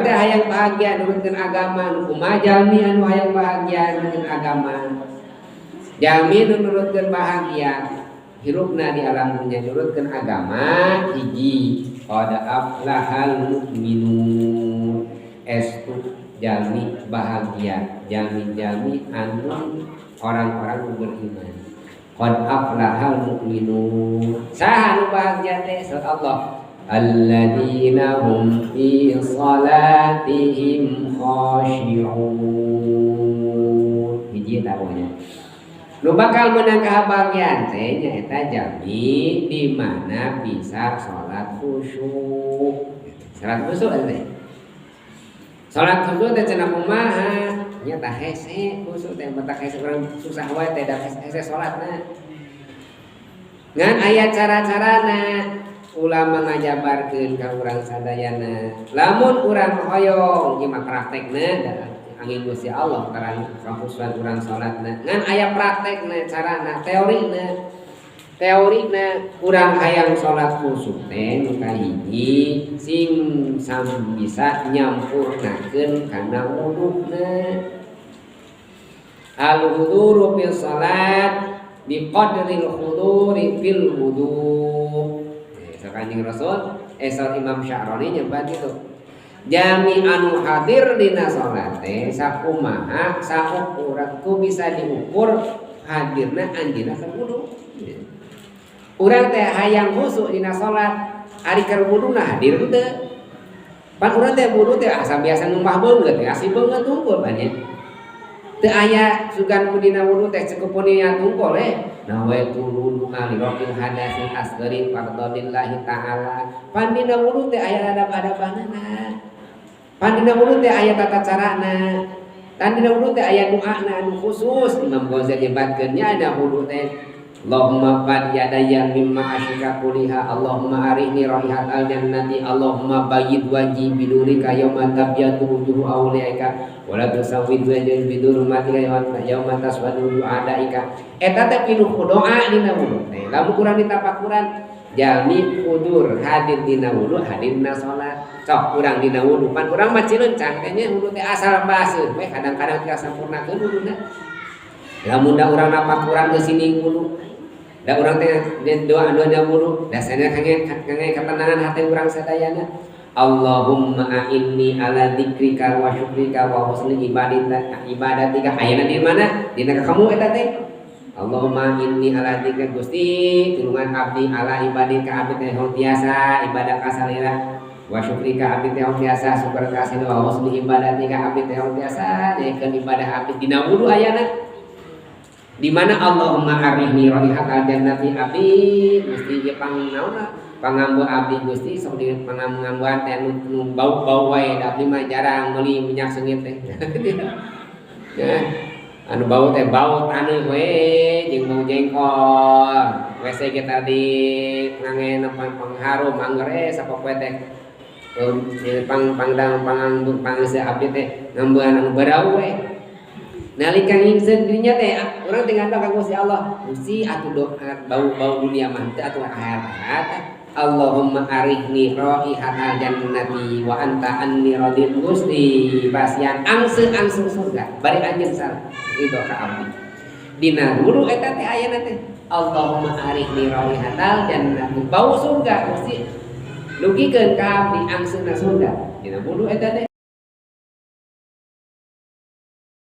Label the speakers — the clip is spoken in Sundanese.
Speaker 1: Urang teh hayang bahagia nurutkeun agama. Nu kumaha jalmi anu hayang bahagia nurutkeun agama? Jalmi nu nurutkeun bahagia hirupna di alam dunya nurutkeun agama, hiji, qad aflahal mu'minun, estu jalmi bahagia jalmi-jalmi anu orang-orang nu beriman. Qad aflahal mu'minun, saha anu bahagia teh? Saur Allah, alladzina hum fi salatihim khashi'un. Hiji tahunya nu bakal menang kebahagiaan teh nyaeta jalmi di mana bisa salat khusyuk. Salat khusyuk teh, salat khusyuk teh cenah kumaha nya? Tah, hese khusyuk teh, matak hese urang susah wae teh, da hese salatna. Ngan aya cara-carana, ulama ngajabarkeun ka urang sadayana. Lamun urang hoyong ieu mah praktekna da angin Gusti Allah terang kakhusuan urang salatna. Ngan aya praktekna, carana, teorina. Teorina urang hayang salat khusyuk teh nu kahiji sing sam bisa nyampurnakeun kana wuduna. Al huduru fil salat bi qadril huduri fil wudu. Kanjeng Rasul, saur Imam Sya'rani nyebat itu, jalmi anu hadir dina salat teh sakumaha saukuran ku bisa diukur hadirna anjeunna ka wudu. Urang teh hayang khusyuk dina salat, ari keur wuduna hadir henteu? Pan urang teh wudu teh asa biasa ngumbah beungeut teh asih beungeut tungkul pan nya. Teu aya sugan ku dina wudu teh cukup niat tungkul eh. Nawaitu wudu'a li raf'il hadatsil asghari fardhan lillahi ta'ala. Pan dina wudu teh aya adab-adabanana. Pan dina wudu teh aya tata carana. Pan dina wudu teh aya doana anu khusus. Imam Ghazali nyebatkeun nya ada wudu teh, Allahumma qad yadayya mimma asyika kuliha, Allahumma arihni raihat al jannati, Allahumma bayyid wajhi binurika yauma tabyadu wujuhu awliyaika wa la tusawwid wajhi bidulumatika yauma taswadu wujuhu adaika. Eta teh pinuh doa dina wudu teh. Lamun urang ditapakuran jalmi hudur hadir dina wudu, hadir dina salat. Sok urang dina wudu, pan urang mah cilencang teh nya, wudu teh asal baseuh we, kadang-kadang teu sampurnakeun wuduna. Lamun da urang napakuran ke sini wudu, da urang teh doa doa da wudu, dasarnya kange kange ketenangan hati urang sadayana. Allahumma a'inni ala dzikrika wa syukrika wa husni ibadatika. Ayana di mana? Dina kamu eta teh. Allahumma inni ala dzikrika, Gusti tulungan abdi, ala ibadatika, abdi teh tiasa ibadah ka salira, wa syukrika, abdi teh tiasa syukur ka salira, wa husni ibadatika, abdi teh tiasa nyaikeun ibadah abdi. Dina wudu ayana di mana Allahumma arihni raihatal jannati, abdi Gusti ieu pang naonna pangambu abdi Gusti, sok di pangambuan teh nu bau-bau wae, da abdi mah jarang meuli minyak seungit teh ya, anu bau teh bau taneuh we jeung bau jengkol. WC kita di ngangen pangharum angger sapopoe teh pang pangdang panganggur pangse abdi teh ngambuan anu barau we. Nalika ngingseun dirinya teh urang teh ngandang ka Gusti Allah, Gusti atuh doa bau-bau dunia mah teu atuh akhirat. Allahumma arihni raihatal jannati wa anta anni radin, Gusti pasihan angse-angse surga bari anjeun sal itu ka abdi. Dina wudu eta teh ayana teh Allahumma arihni raihatal jannati, bau surga Gusti dugikeun ka abdi, angsena surga dina wudu eta teh.